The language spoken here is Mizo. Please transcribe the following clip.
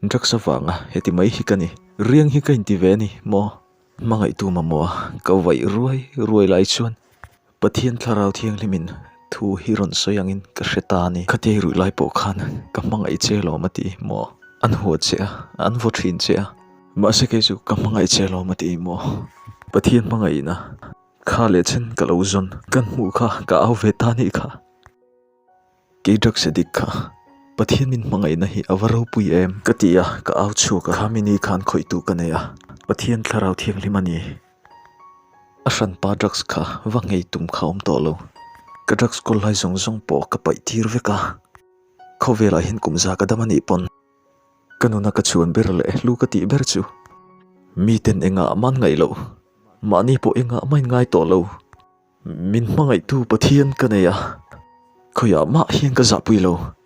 Drugs avanga heti mai hi ka ni. Riang hi ka inti ve a ni maw? Hmangaihtu mamawh a ka vaih ruai ruai lai chuan Pathian Thlarau Thianghlimin thu hi rawn sawi angin ka hre ta a ni. Khatia i ruih lai pawh khan ka hmangaih che lawm a ti maw? An hua che a, an vaw thin che a. Mahse kei chu ka hmangaih che lawm a ti maw? Pathian hmangaihna kha leh chen ka lo zawn kan hmuh kha ka au ve ta nih kha. Kei drugs addict kha Pathian min hmangaihna hi a va ropui em? Ka ti a, ka au chhuak a. Khami ni khan khawihtu ka nei a, Pathian thlarau thianghlim a ni. A hranpa drugs kha va nghei tum kha awm tawh lo. Ka drugs kawl lai zawng zawng pawh ka paih tir vek a. Khawvelah hian kum za ka dam a nih pawn. Ka nuna ka chhuan ber leh hlu ka tih ber chu miten engah man ngaih loh, mahni pawh engah main ngai tawh lo. Min hmangaihtu Pathian ka nei a, khawiah mah hian ka zahpui lo.